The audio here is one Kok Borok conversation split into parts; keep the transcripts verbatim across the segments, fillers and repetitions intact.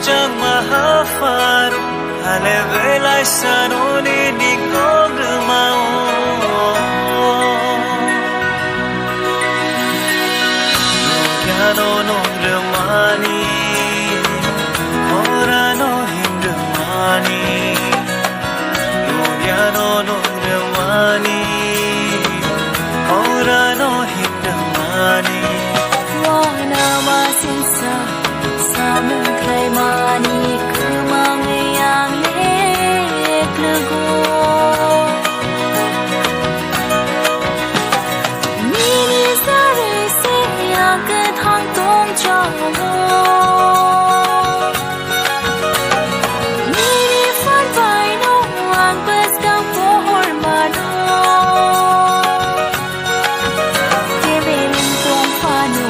Changma hafar hale belai sanoni ning nong rwmao. Nukya no nong rwmani, ora no hin rwmani. Nukya no nong rwmani, ora no hin rwmani. Wana masinsa samung khlaimani kwmangwi ang leklwgo. Nini sari se ang kwthang tongchao. Nini phan bai no ang bwskang pohor mano. Kebeleng tong phano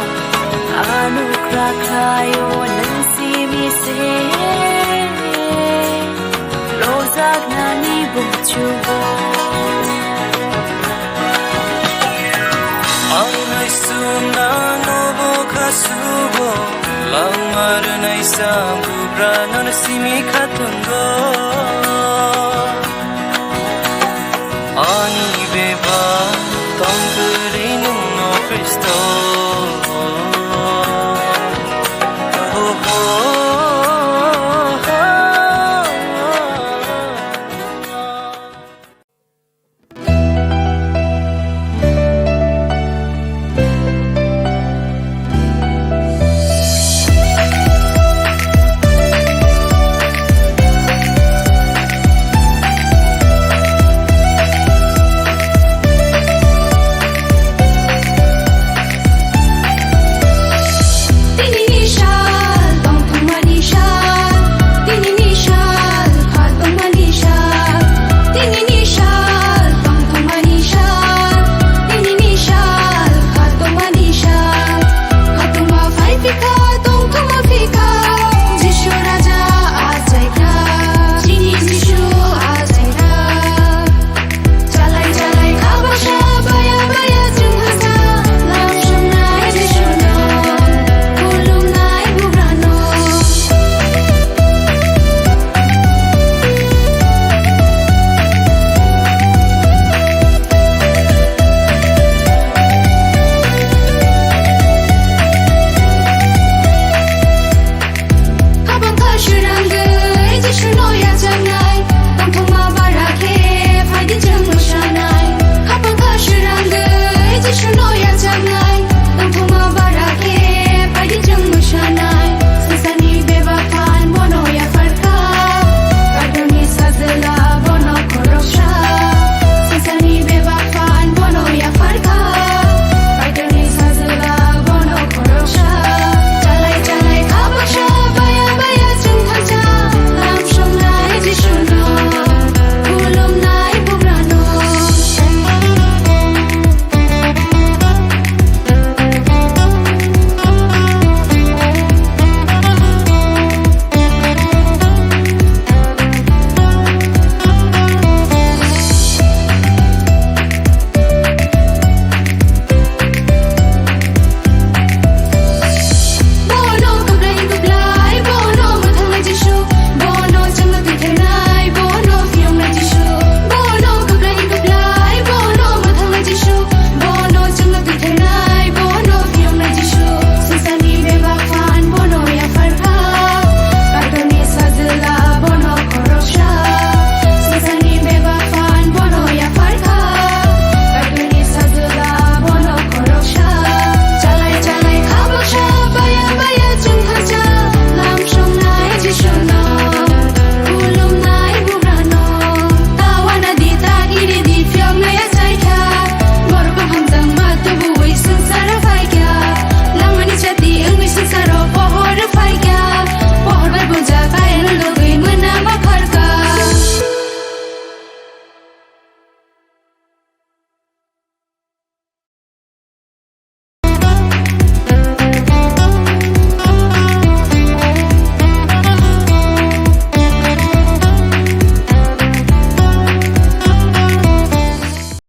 ano kra khlaio nwng simi se. Rojak nani buchugo. Ang nai sum nang no bo khasugo. Langma rwnai sam kubra nang simi khatungo.